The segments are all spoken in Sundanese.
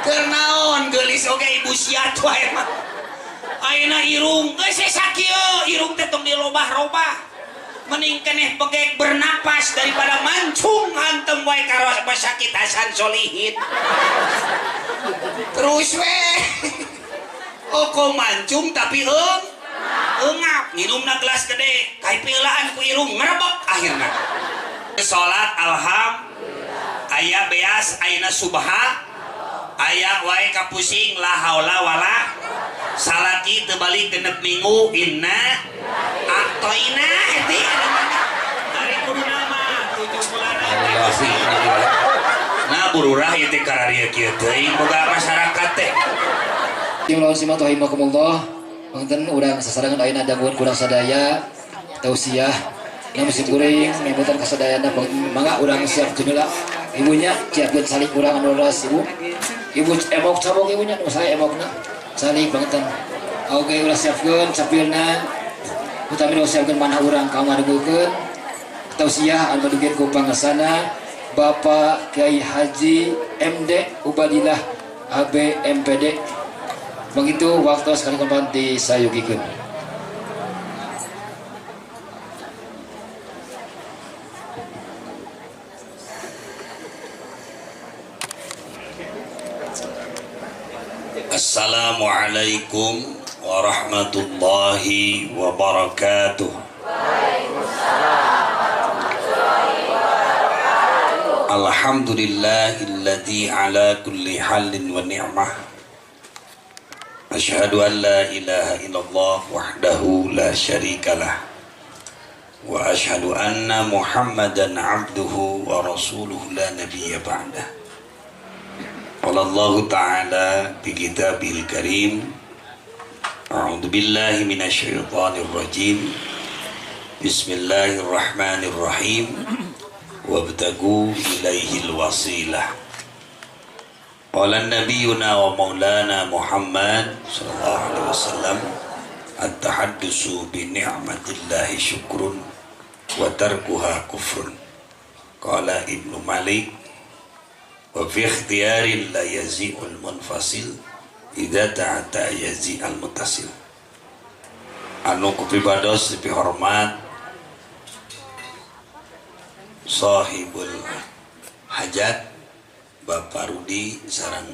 Keur naon geulis oge ibu sia wae mah. Ayeuna irung geus sakieu, irung teh tong dilobah-robah. Mending keneh pegek bernapas daripada mancung hantem wae ka rumah sakit Hasan Solihin. Terus we. Oko mancung tapi engap minumna gelas gede kaipeulaan ku irung ngerebek akhirna. Salat alhamdulillah aya beas ayeuna subha aya wae kapusing la haula wala salaki teu balik genep minggu inna atoina eta ari kudu nama 7 bulanan. Nah bururah ieu teh kararieu kieu teuing boga masyarakat teh. Rahimakumullah. Panginten urang sasarengan ayeuna danguan kurang sadaya tausiah na musim kuring ngemutan kasadayana mangga urang siapkeun heula ibunya siapkeun salik urang anu leres ibu. Ibu emok cabok ibunya nu saya emokna salik panginten. Oke urang siapkeun capilna utami urang siapkeun manah urang ka ngadugikeun tausiah anu dugikeun ku pangesana Bapak Kiai Haji MD Ubadillah AB MPD. Begitu waktu sekali kembali disayogikeun. Assalamualaikum warahmatullahi wabarakatuh. Waalaikumsalam. Alhamdulillahilladzi ala kulli halin wa ni'mah. Asyhadu an la ilaha illallah wahdahu la syarikalah wa asyhadu anna Muhammadan abduhu wa rasuluhu la nabiyya ba'dah. Qala Allah ta'ala bi kitabil karim, a'udzu billahi minasyaitonir rajim, bismillahirrahmanirrahim, wabtagu ilaihil wasilah. Qala nabiyuna wa maulana Muhammad sallallahu alaihi wasallam, at-tahaddusu bi ni'matillahi syukrun wa tarkuha kufrun. Qala Ibnu Malik, wa fi ikhtiyarin la yazi'ul munfasil idza ta'ata yazi'al muttasil. Anu kupibados dipihormat sahibul hajat Bapak Rudi sareng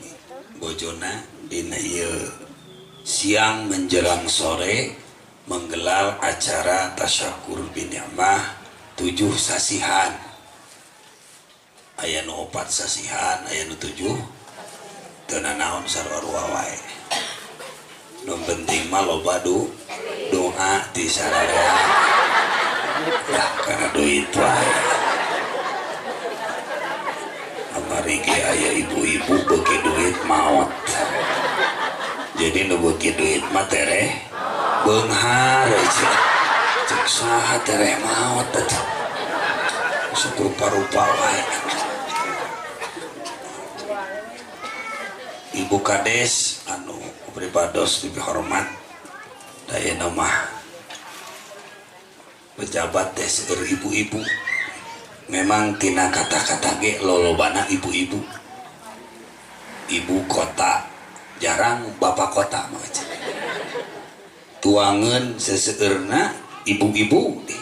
bojona dina ieu siang menjelang sore menggelar acara tasyakur binikmah 7 sasihan. Aya nu 4 sasihan, aya nu 7 teu nanaon sarua wae. Nu penting mah loba doa ti sararea. Lah kana duit wae. Kamari ge aya ibu-ibu beuki duit maot. Jadi nu beuki duit mah tereh beunghar cek saha tereh maot atuh. Sok rupa-rupa wae. Ibu Kades anu pribados dipihormat dayana mah pejabat teh seueur ibu-ibu. Memang tina kata-kata ge lolobana ibu-ibu. Ibu kota jarang bapak kota mah. Tuangeun seseueurna ibu-ibu deh.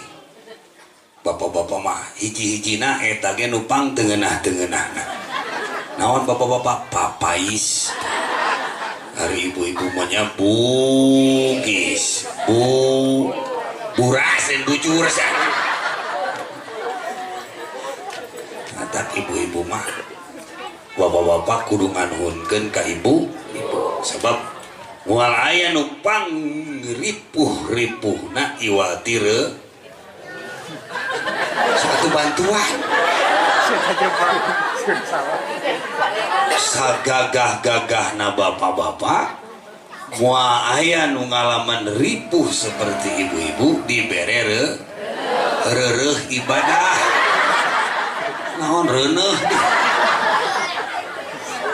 Bapak-bapak mah hiji-hijina eta ge nupang teu ngeunah-teungeunahna. Naon bapak-bapak papais. Hari ibu-ibu mah nya bugis, bu buras dan bujur sana. Atak ibu-ibu mah bapak-bapak kudu nganuhunkeun ka ibu, ibu sebab moal aya nu pang ripuh-ripuhna iwal tire satu bantuan. Sagagah-gagahna bapak-bapak moal aya nu ngalaman ripuh seperti ibu-ibu dibere reureuh ibadah. Naon reuneuh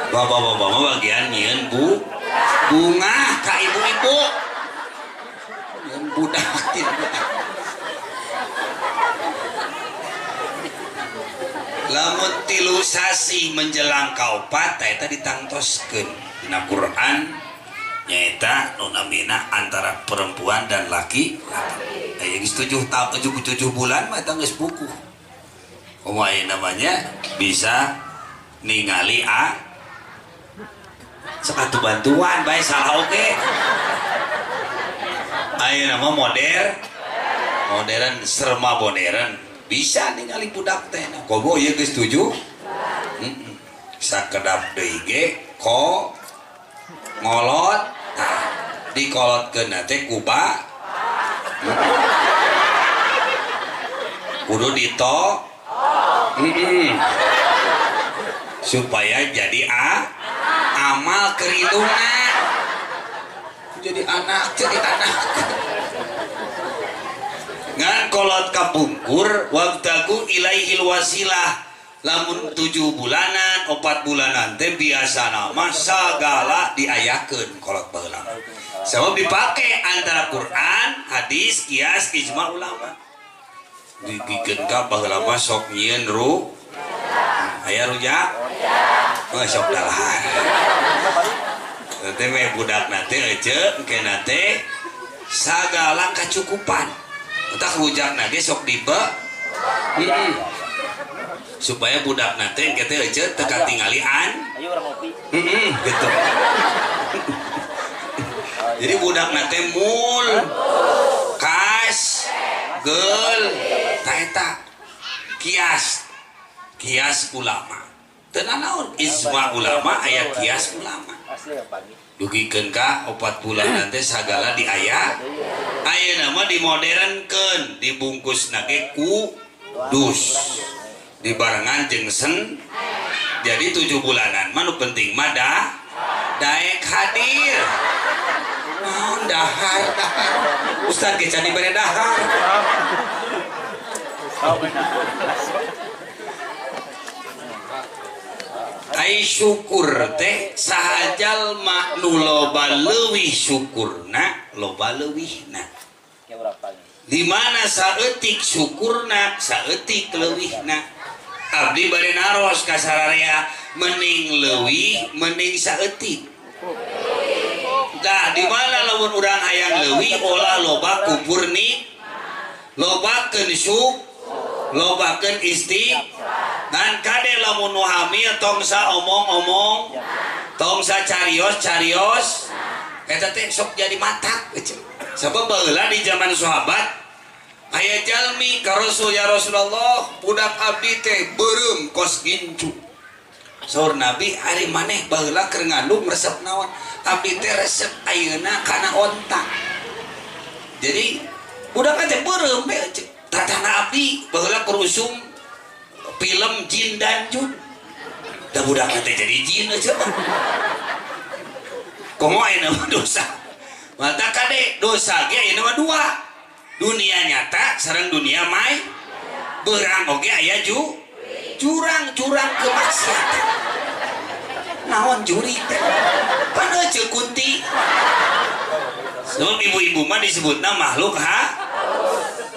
bapak-bapak mah bagian nyieun bu bunga ka ibu-ibu nyieun budak tidak. Lamun 3 sasih menjelang kaopat eta ditangtoskeun dina Quran nyaeta nu namina antara perempuan dan laki. Aya geus 7 tahun 7 bulan mah eta geus buku. Komo aya namanya bisa ningali a sepatu bantuan bae salah oge. Aya nama modern serma modern bisa ningali budak teh. Komo ieu geus 7 sakedap deui ge ko ngolot tah dikolotkeun teh kuba kudu dito supaya jadi a amal kerindungna jadi anak ngan kolot kapungkur wabtagu ilaihil wasilah lamun 7 bulanan 4 bulanan teh biasana mah sagala diayakeun kolot baheula sebab dipake antara Quran, hadis, kias, ijma ulama digikeun ka baheula mah sok nyieun ru aya rujak oh sok dalahar teh meh budakna teh ece engkena teh sagala kacukupan entah rujakna ge sok dibe supaya budak nanti engke teh ece teu katinggalian ayo urang ngopi gitu. Jadi budak nanti mul kas gel ta eta kias kias ulama teu nanaon ijma ulama aya kias ulama dugikeun ka 4 bulan nanti sagala diaya ayeuna mah dimodernkeun dibungkusna ge ku dus dibarengan jeung sen jadi 7 bulanan mah nu penting mah daek hadir naon dahar dahar ustad ge can dibere dahar ai syukur teh saha jalma nu loba leuwih syukurna loba leuwihna di mana saeutik syukurna saeutik leuwihna abdi bade naros ka sararea mending leuwih mending saeutik tah di mana lamun urang hayang leuwih olah loba kupur nih lobakeun syuk lobakeun isti ngan kade lamun nu hamil tong sa omong-omong tong sa carios-carios eta teh sok jadi matak sebab baheula di zaman sahabat aya jalmi ka Rasul ya Rasulullah budak abdi teh beureum kos gincu saur Nabi ari maneh baheula keur ngandung resep naon abdi teh resep ayeuna kana onta jadi budak teh beureum we tatana abdi baheula keur usum film jin dan jun da budak teh jadi jin aja komo ayeuna mah dosa mata kade dosa ge ayeuna mah dua dunia nyata sareng dunia mai berang oge aya jurang-jurang kemaksiatan naon juri teh pan euceu kunti sebab ibu-ibu mah disebutna makhluk ha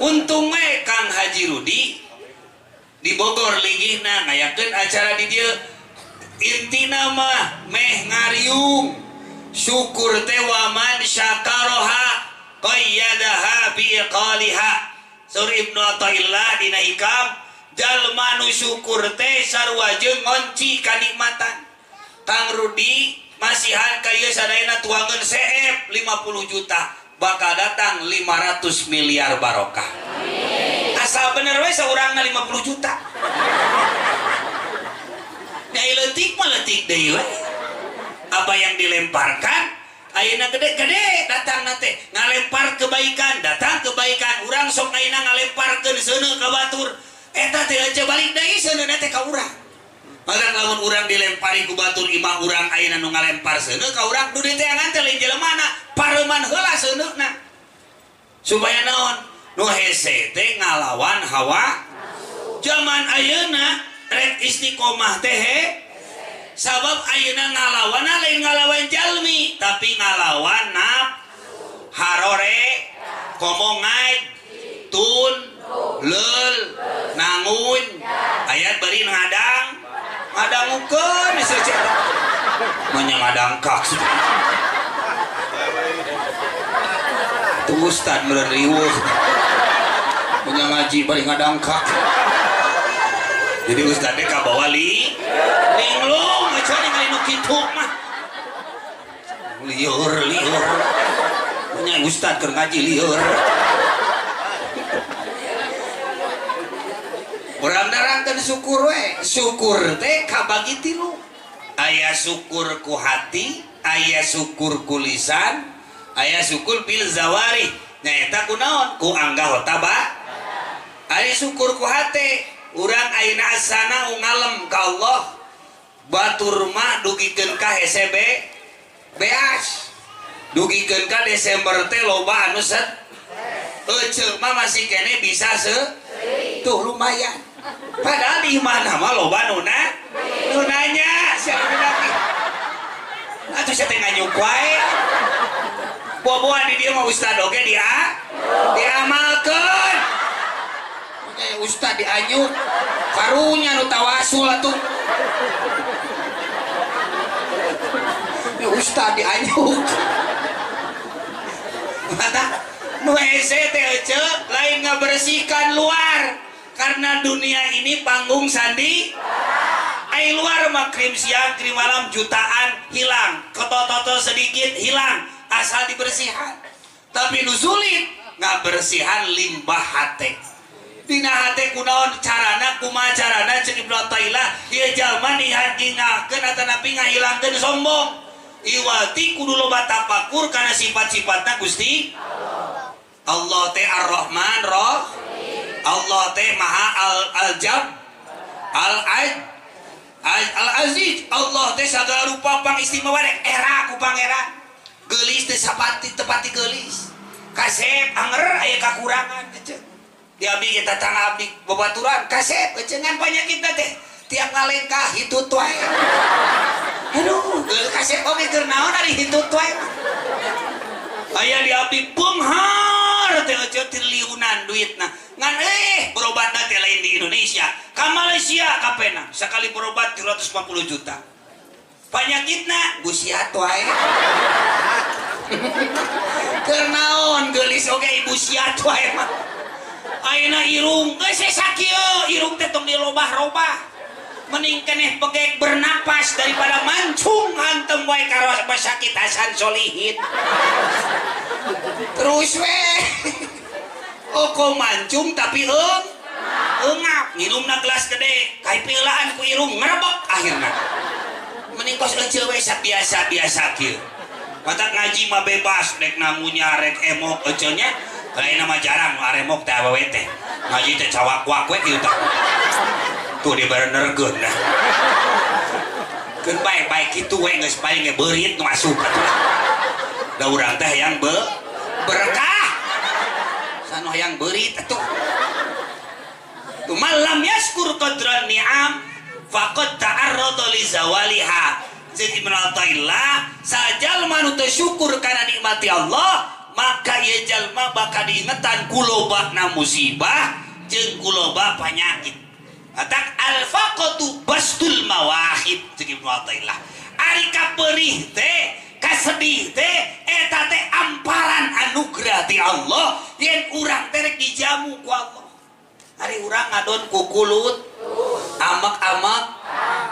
untung we Kang Haji Rudi di Bogor linggihna ngayakeun acara di dieu intina mah meh ngariung syukur teh waman syakaroha qayyadaha bi iqaliha sur Ibnu Athaillah dina Hikam jalma nu syukur teh sarua jeung ngonci kanikmatan Kang Rudi masihan ka ieu sadayana tuangeun CF 50 juta bakal datang 500 miliar barokah asal bener we saurangna 50 juta nyai leutik mah leutik deui we apa yang dilemparkan ayeuna gede-gede datang nate ngalempar kebaikan datang kebaikan urang sok ayeuna ngalemparkeun seuneu ka batur eta teh aja balik deui seuneu teh ka urang maka lamun urang dilempari ku batur imah urang ayeuna nu ngalempar seuneu ka urang nu diteangan teh lain jelemana pareuman heula seuneuna supaya naon nu hese teh ngalawan hawa zaman ayeuna rek istiqomah teh sabab ayeuna ngalawan lain ngalawan jalmi tapi ngalawan naf harore komo ngaij tun leul nangun Ayat bari ngadang ngadangukeun si Ece manya ngadangkak tunggu ustad meureun riweuh manya ngaji bari ngadangkak jadi ustad teh kabawa li linglung Ece ningali nu kitu mah lieur lieur manya ustad keur ngaji lieur. Urang nerangkeun syukur we, syukur teh kabagi tilu. Aya syukur ku hati, aya syukur ku lisan, aya syukur bil zawari. Nyaeta ku naon? Ku anggota ba. Aya syukur ku hate, urang ayeuna asana ngalem ka Allah. Batur mah dugikeun ka hese beas. Dugikeun ka Desember teh loba anu set. Ece mah masih kene bisa se. Tuh lumayan. Padahal di mana mah loba nu nanya siapa lagi. Atuh sia teh nganyuk wae. Boboan di dieu mah ustad oge dia diamalkeun. Makanya ustad dianyuk karunya nu tawasul atuh. Ya ustad dianyuk. Mata nu hese teh ece lain ngabersihkan luar. Karena dunia ini panggung sandi ai luar mah krim siang krim malam jutaan hilang, kotor-kotor sedikit hilang asal dibersihan. Tapi nu sulit ngabersihan limbah hate. Dina hate kunaon carana kumaha carana ceuk Ibnu Athaillah ieu jalma dihakingakeun atanapi ngahilangkeun sombong. Iwati kudu loba tapakur kana sifat-sifatna Gusti Allah teh Ar-Rahman Roh Allah teh maha al-jab al-aziz. Allah teh sagala rupa pang istimewa rek era ku pangeran geulis teh sapati tepati geulis kasep anger aya kakurangan ece di abdi ge tatangga abdi babaturan kasep ece ngan panyakitna teh tiap ngalengkah hitut wae. Aduh kasep oge keur naon ari hitut wae. Aya di abdi beunghar teh ece triliunan duitna ngan berobatna teh lain di Indonesia ka Malaysia kapena sekali berobat 350 juta panyakitna busiat wae. Keur naon geulis oge ibu siat wae mah. Ayeuna irung geus sakieu irung teh tong dilobah-robah mending keneh pegek bernapas daripada mancung hantem wae ka rumah sakit Hasan Solihin. Terus we oko mancung tapi engap nginumna gelas gede kaipeulaan ku irung ngerebek akhirna mending kos ece we sabiasa-biasa kieu. Matak ngaji mah bebas rek namunya rek emok ece nya lain mah jarang nu aremok teh awewe teh ngaji teh cawak-wak we kieu tah tuh dibenerkeun nah keun bae-bae kitu we geus paling ge beurit nu asup atuh da urang teh hayang berkah sanu hayang beurit atuh. Tu malam yaskur qadran ni'am faqad ta'arrada li zawaliha. Jeung Ibnu Athaillah sajalma nu teu syukur kana nikmati Allah maka ieu jalma bakal diingetan ku lobana musibah jeung ku loba panyakit. Atak al-faqatu bastul mawahib jeung Ibnu Athaillah. Ari kaperih teh kasedih teh eta teh amparan anugerah ti Allah yen urang teh rek dijamu ku Allah. Ari urang ngadon ku kulut amek-amek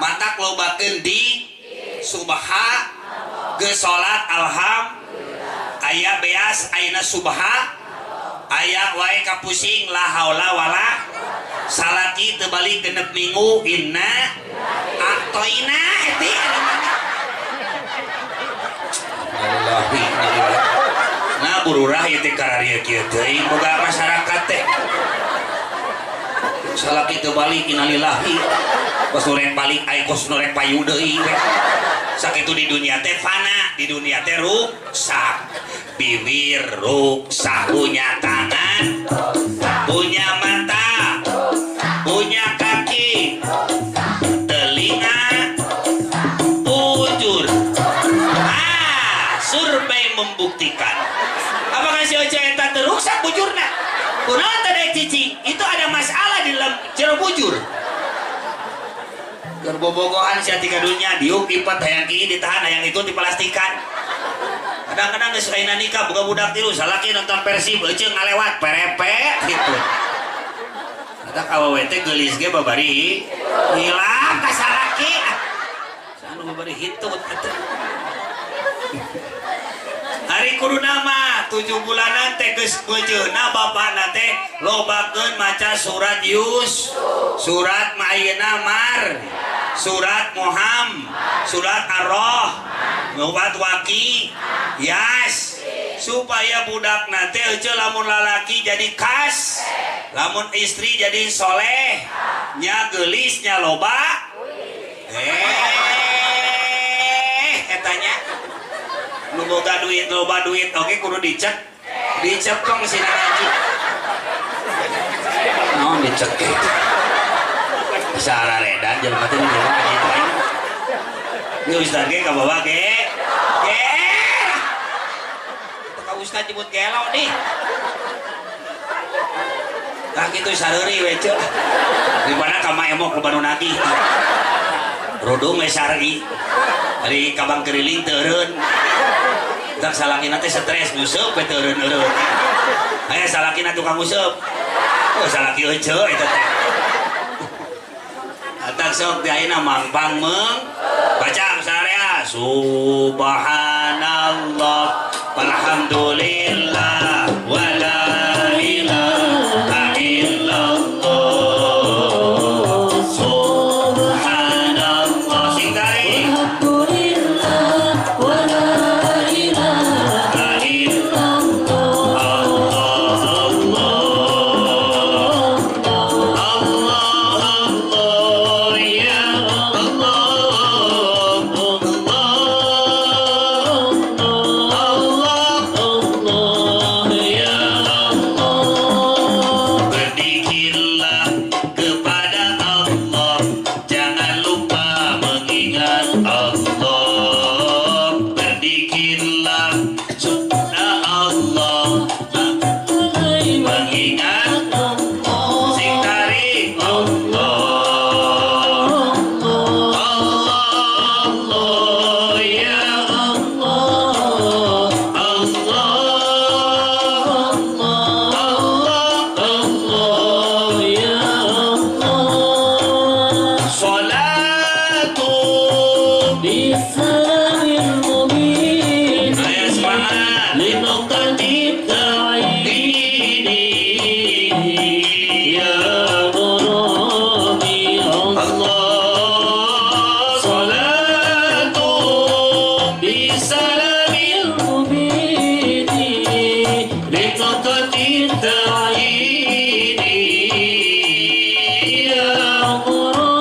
matak lobakeun di subha geus salat alham aya beas ayeuna subha aya wae kapusing la haula wala salaki teu balik genep minggu inna a'toina eti Allahi. Nah bururah ieu teh kararieu kieu teuing boga masyarakat teh salaki teu balik innalillahi kos nu rek balik ai kos nu rek payu deui we. Sakitu di dunia teh fana, di dunia teh ruksak. Bibir ruksak, punya tangan, punya mata, punya kaki, telinga, bujur. Ah, survei membuktikan. Apakah si Oce eta teu ruksak bujurna? Kunaon teh cicing? Itu ada masalah di dalam jero bujur. Keur bobogohan sia tika dunya diuk ipet hayang kieu ditahan hayang itu diplastikan. Kadang-kadang geus ayeuna nikah boga budak tilu salaki nonton Persib euceung ngalewat perepet gitu. Eta awewe teh geulis ge babari hilang ka salaki. Anu babari hitut atuh. Hari kuduna mah 7 bulanan teh geus beujeuna bapana teh lobakeun maca surat Yus, surat Ma'ina Mar, surat Muhammad, surat Ar-Roh, surat Waqi, Yas, supaya budak teh euceun lamun lalaki jadi kas, lamun istri jadi soleh, nya geulis nya loba. Etanya nu boga duit loba duit oke kudu dicek dicekong si ngaji naon dicek bisa araredan jelema teh jelema ngaji teh ieu ustaz ge ka bawa ge ge ka ustaz jebut gelo nih tah kitu sareuri we ceu di mana ka ma emok loba nu nagih rudung we syar'i ari kabang keriling teu eureun. Tak salakina teh stres nguseup we teu eureun-eureun. Aya salakina tukang nguseup. Oh salaki euceu eta teh. Atak sok di ayeuna mangpang meung baca sararea subhanallah walhamdulillah wala ilaha illallah subhanallah sing tarik alhamdulillah wala ilaha illallah Allah Allah Allah Allah ya Allah Allah Allah Allah ya Allah. Berzikirlah kepada Allah, jangan lupa mengingat Allah. Berzikirlah kepada Allah, mengingat Allah sing tarik Allah Allah Allah ya Allah Allah Allah Allah Allah ya Allah. Salatu bisalamil mubin ayo semangat linuqtati ta'ini ya ghurami Allah. Allah salatu bisalamil mubin linuqtati ta'ini ya ghurami.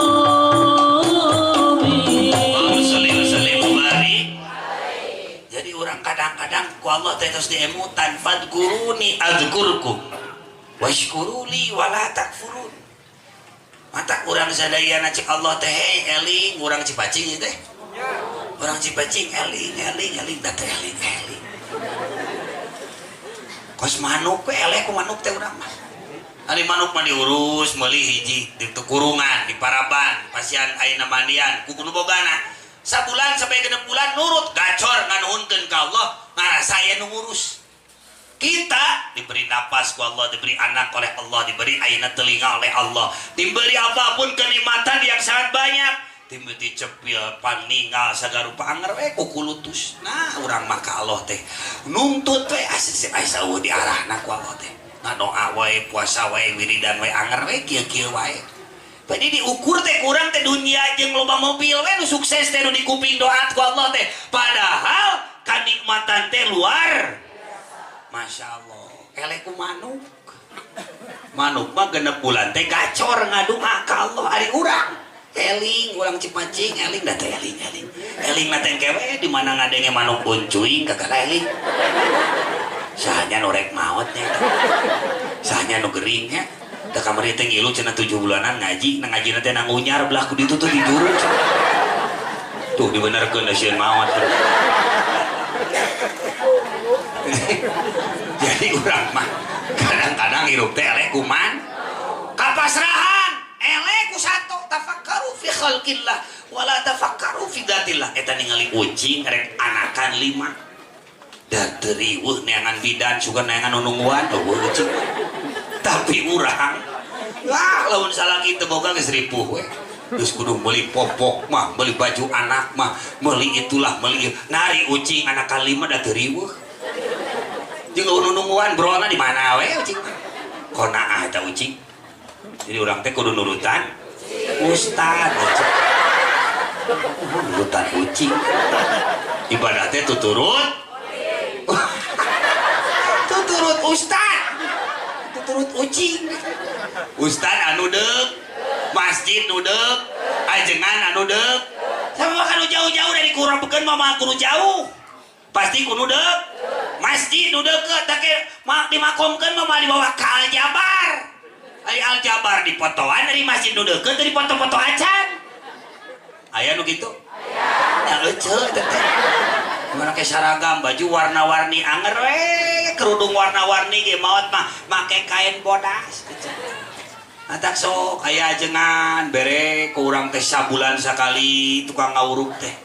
Allahumma sholli wa sallim wa barik. Jadi orang kadang-kadang ku Allah teh terus diemutan fadkuruni adzkurkum washkuruli wala takfurun. Mata urang sadayana cek Allah teh hey, eling urang Cipacing teh. Urang Cipacing eling eling eling da teh eling eling. Kos manuk we eleh ku manuk teh urang mah. Ari manuk mah diurus meuli hiji di kurungan di paraban pasian ayeuna mandian ku kudu bogana. Sabulan sampai 6 bulan nurut gacor nganuhunkeun ka Allah ngarasa aya nu ngurus. Kita diberi napas ku Allah, diberi anak oleh Allah, diberi ayeuna telinga oleh Allah, diberi apapun kenikmatan yang sangat banyak. Timbul dicepil paningal sagarupa anger we ku kulutus. Nah, urang mah ka Allah teh nuntut we asih aya saueuh diarahna ku Allah teh. Ngadoa wae, puasa wae, wiridan wae anger we kieu-kieu wae. Jadi diukur teh kurang teh dunia jeung loba mobil we nu sukses teh nu dikuping doa ku Allah teh. Padahal kanikmatan teh luar. Masya Allah. Eleh ku manuk. Manuk mah 6 bulan teh gacor ngadoa ka Allah ari urang. Eling urang Cipacing eling da teh eling eling. Eling na teh kewe di mana ngadenge manuk uncuing kagak eling. Sahanya nu rek maot nya eta. Sahanya nu gering nya. Da kamari teh ngilu cenah 7 bulanan ngaji, na ngajina teh nangunyar belah ku ditu tuh tidur. Tuh dibenerkeun da sieun maot. Jadi urang mah kadang-kadang hirup teh eleh kuman kapasrahan eleh ku satu. Tafakkaru fi khalqillah wala tafakkaru fi dzatillah. Eta ningali ucing rek anakan 5. Da teu riweuh neangan bidan sugan neangan nu nungguan eueuh ucing. Tapi urang wah lamun salaki teu boga geus ripuh we. Geus kudu meuli popok mah, meuli baju anak mah, meuli itulah, meuli nari ucing anakan 5 da teu riweuh. Jeung nu nungguan brolna di mana we ucing. Konaah eta ucing. Jadi urang teh kudu nurutan ustad. Nurutan ucing. Ibadah teh tuturut. Tuturut ustad. Tuturut ucing. Ustad anu deuk, masjid nu deuk, ajengan anu deuk. Sama kan jauh-jauh dari kurang-bekeun mah kudu jauh. Pasti kudu deuk. Masjid nu deukeut teh dimakomkeun mah dibawa ka Aljabar. Ari Aljabar dipotoan dari masjid nu deukeut teh dipoto-poto acan. Aya nu kitu? Aya. Nya euceu teh. Mana ke saragam baju warna-warni anger we, kerudung warna-warni ge maot mah make kain bodas. Atak sok aya ajengan bere ku urang teh sabulan sakali tukang ngawuruk teh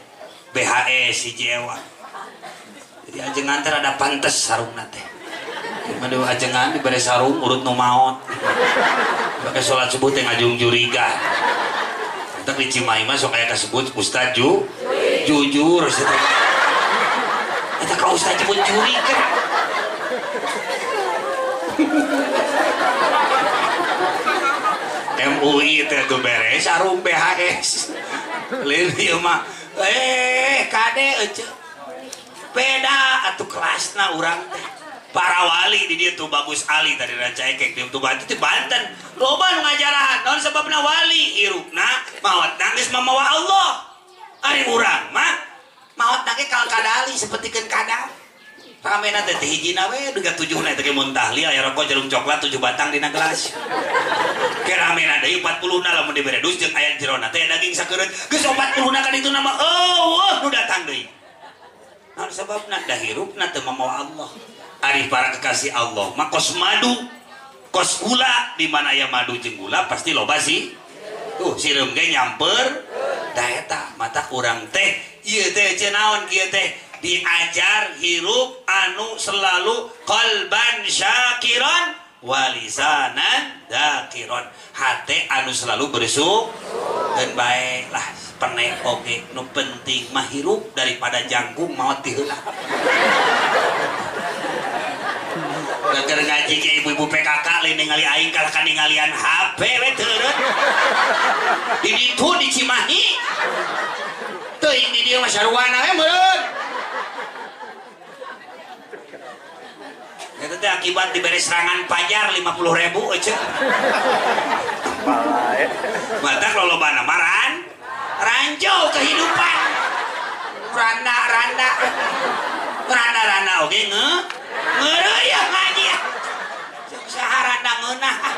BHS hiji ewa. Jadi ajengan teh rada pantes sarungna teh. Aduh ajengan dibere sarung urut nu maot. Pake salat subuh teh ngajung-juriga. Entak di Cimahi mah sok aya kasebut ustad jujur teh. Eta ka ustad jebut juriga. MUI teh tuh bere sarung BHS. Lain ieu mah kade euceu. Beda atuh kelasna urang teh. Para wali di dieu tuh Bagus Ali tadi Rancaekek di tuh Banten di Banten. Loba nu ngajarahan naon sababna wali hirupna maotna geus mamawa Allah. Ari urang mah maotna ge kal kadali sapertikeun kadal. Ramena teh hijina we duga 7 na teh mun tahlil aya rokok jarum coklat 7 batang dina gelas. Ke ramena deui 40 na lamun dibere dus jeung aya jerona teh daging sakeureut geus 40 na kan itu nama eueuh nu datang deui. Naon sababna da hirupna teu mamawa Allah. Ari para kekasih Allah mah kos madu, kos gula, di mana aya madu jeung gula pasti loba sih. Tuh sireum ge nyamper da eta mata urang teh ieu teh naon kieu teh diajar hirup anu selalu qalban syakiran walisanan dzakiran, hate anu selalu bersyukur dan baiklah penek oge nu penting mah hirup daripada jangkung maot ti heula. Keur ngaji ke ibu-ibu PKK lain ningali aing kalah ka ningalian HP we teureut. Di ditu di Cimahi. Teuing di dieu mah sarwana we meureun. Eta teh akibat diberi serangan pajar 50.000 euceu. Matak lolobana mah ranjau kehidupan. Randa-randa. Randa-randa oge ngeureuy ngaji ah. Saha randa ngeunah ah.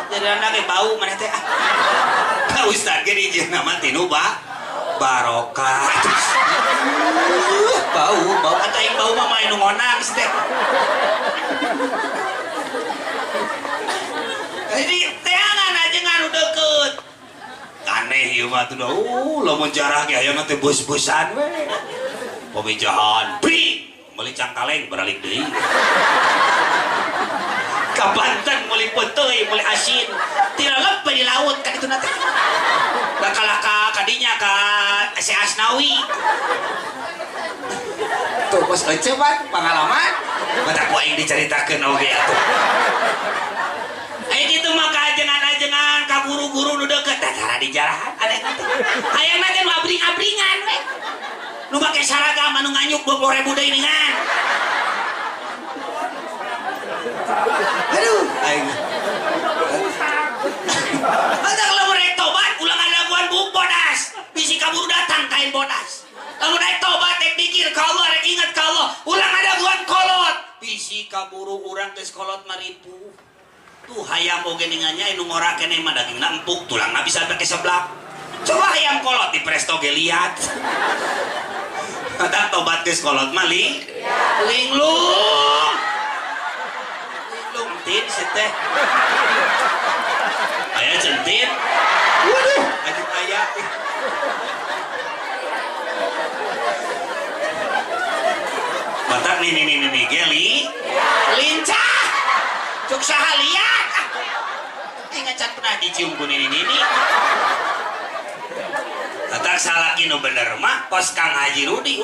Jadi randa ge bau maneh teh ah. Ka ustad ge dijieunna mah tinu barokah. Bau, bau atau aing bau mah main nu ngonang sih teh. Jadi teangan aja nganu deukeut. Aneh ieu mah tuh lamun jarah ge hayang teh bus-busan we. Pemijahan, bri, meuli cangkaleng beralik deui. Ka Banten meuli peuteuy, meuli asin. Tiralep di laut kan itu teh. Bakalah ka kadinya ka si Asnawi. Tuh bos ece pan pengalaman. Mata ku aing dicaritakeun oge atuh. Aya kitu mah ka ajengan-ajengan ka guru-guru nu deukeut teh tara dijarahan aneh teh. Hayangna teh nu abring-abringan we. Nu make saragam anu nganyuk 20.000 deui ningan. Aduh aing. Batak lamun rek tobat ulah ngadaguan buk bodas. Bisi kaburu datang kain bodas. Lamun rek tobat rek mikir ka Allah rek ingat ka Allah, ulah ngadaguan kolot. Bisi kaburu urang geus kolot mah ripuh. Tuh hayam oge ningannya anu ngora keneh mah dagingna empuk, tulangna bisa pake seblak. Coba hayam kolot di presto ge liat. Batak tobat geus kolot mah linglung. Linglung tin si teh. Aya centit. Waduh, ajuk aya. Batak nih nih nih nih geli. Lincah. Cuk saha liat. Ingat can pernah dicium ku nini nini. Batak salaki nu bener mah kos Kang Haji Rudi.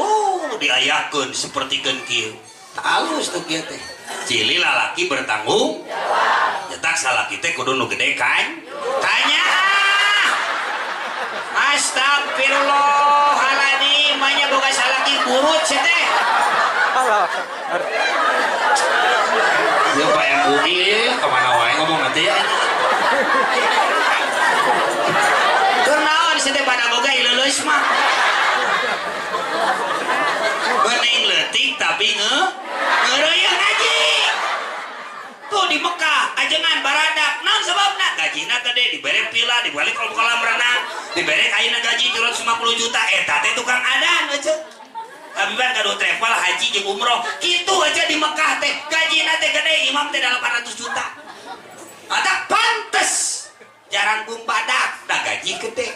Diayakeun sapertikeun kieu. Halus tuh kieu teh. Cili lalaki bertanggung jawab. Nyetak salaki teh kudu nu gede kan? Tanya. Astagfirullahaladzim, manya boga salaki burut sih teh. Ya Pak MUI kemana wae ngomong nanti ya. Keur naon sih teh pada boga leuleus mah. Bening leutik tapi ngeureuyeun ngaji. Tuh di Mekah ajengan baradak naon sebabna gajina gede dibere pila dibalik kolam renang dibere ayeuna gaji 350 juta eta teh tukang adan aja. Abi mah gaduh travel haji jeung umroh kitu aja di Mekah teh gajina teh gede imam teh 800 juta. Ada pantes jarang bung badak dah gaji gede.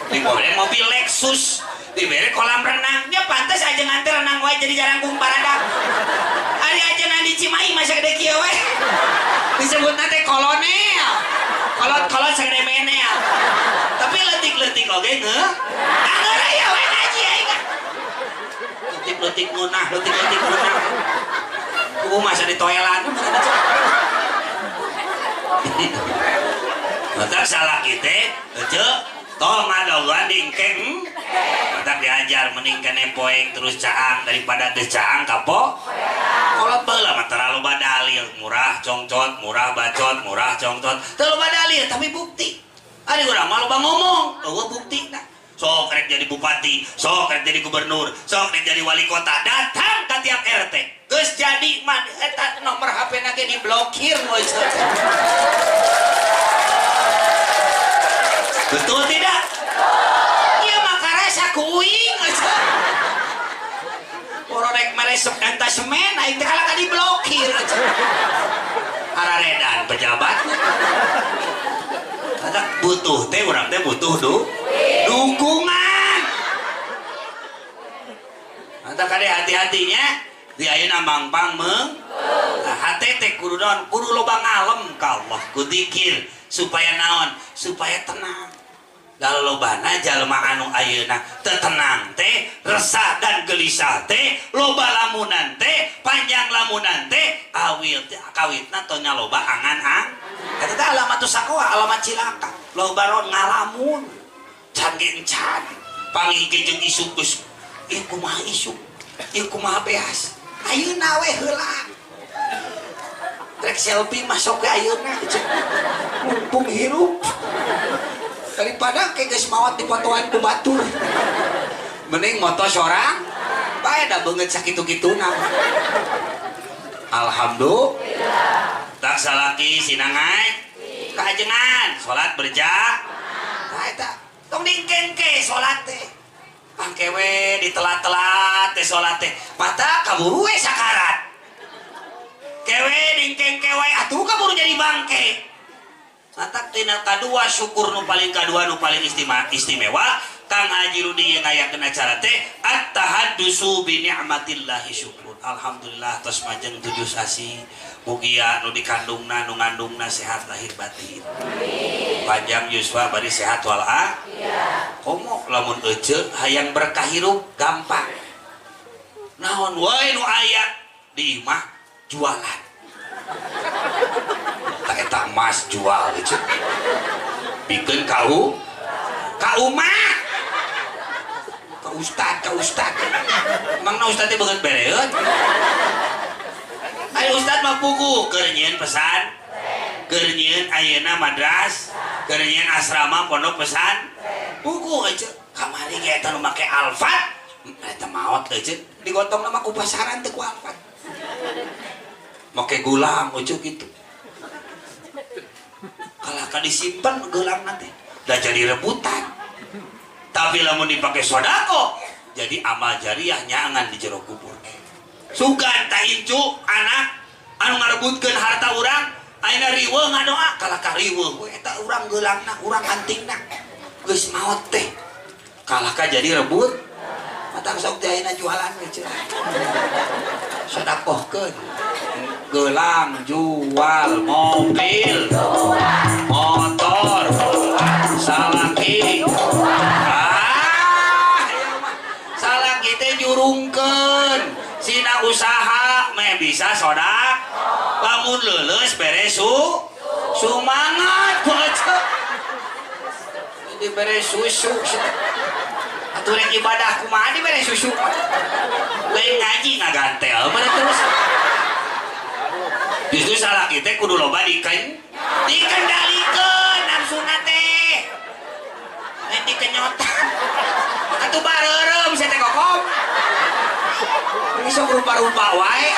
Dibere mobil Lexus dibere kolam renangnya pantes ajengan teh renang wae jadi jarang bung baradak. Ari ajengan di Cimahi mah sagede kieu we. Disebutna teh kolonel. Kolot-kolot sagede menel. Tapi leutik-leutik oge ngeureuy we ngaji aing. Leutik-leutik ngeunah, leutik-leutik ngeunah. Kubu masa di toelan. Batak salah kita, ece, tol ngadogan dingkeng. Batak diajar mending kene poek terus caang daripada geus caang kapo. Kolot baheula mah terlalu badalil, murah congcot, murah bacot, murah congcot. Teu loba dalil tapi bukti. Ari urang mah loba ngomong, eueuh buktina. Sok rek jadi bupati, sok rek jadi gubernur, sok rek jadi wali kota, datang ke tiap RT. Geus jadi mah eta nomor HP na ge diblokir we. Betul tidak? Iya mah karasa ku uing aja. Rek mere eta semen aing teh kalah ka diblokir aja. Araredan pejabat. Kata butuh teh urang teh butuh dukungan. Mantap kade hati-hatinya di ayeuna mangpang meung. Nah, hate teh kudu naon? Kudu loba ngalem ka Allah, ku dzikir supaya naon? Supaya tenang. Da lobana jalma anu ayeuna teu tenang teh, resah dan gelisah teh, loba lamunan teh, panjang lamunan teh, awil teh kawitna tonya loba angan-ang. Eta teh alamat sakoa, alamat cilaka. Loba ron ngalamun. Can ge encan. Panggih ge jeung isuk geus ieu kumaha isuk? Ieu kumaha beas? Ayeuna we heula. Rek selfie masuk ke ayeuna. Mumpung hirup. Daripada kayak geus maot dipotoan ku batur. Mending moto sorang bae da beungeut sakitu-kituna. Alhamdulillah. Tak salaki sinangai kajengan salat berjamaah. Tah eta tong dingkengke salat teh. Pangke we ditelat-telat teh salat teh. Mata kaburu we sakarat. Kewe dingkengke we atuh kaburu jadi bangke. Matak tina kadua syukur nu paling kadua nu paling istimewa Kang Haji Rudi yang ngayakeun acara teh at-tahaddusu bi ni'matillahi syukur. Alhamdulillah tos majeng 7 sasi mugia nu dikandungna nu ngandungna sehat lahir batin. Panjang yuswa bari sehat wal afiat. Komo lamun ece hayang berkah hirup gampang. Naon wae nu aya di imah jualan. Eta emas jual gitu. Bikin kau ka umah ka ustad emang na ustad teh beungeut bereun aya ustad mah puguh keur nyieun pesan keur nyieun ayeuna madras keur nyieun asrama pondok pesan puguh aja kamari ge eta nu make Alphard eta maot aja digotongna mah ku pasaran teh ku Alphard make gulang aja gitu kalah ka disimpen gelang nanti dah jadi rebutan. Tapi lamun dipakai sodako jadi amal jariah nyangan di jero kubur. Sugan ta incu anak anu ngarebutkeun harta urang Ayeuna riweuh ngadoa kalah ka riweuh we eta urang geulangna, urang antingna. Geus maot teh. Kalah ka jadi rebut. Matang sok teh ayeuna jualan we cenah. Sodakohkeun. Gelang jual, mobil, motor, salaki. Ah, ieu mah salaki teh jurungkeun. Sina usaha meh bisa sodak. Lamun leuleus bere sumangat baca. Jadi bere susu. Atuh rek ibadah kumaha dibere susu. Lain ngaji ngagantel mana terus. Justru salaki teh kudu loba dikendalikeun nafsuna teh. Lain dikenyotan. Atuh bareureum sia teh kokom. Ini sok rupa-rupa wae.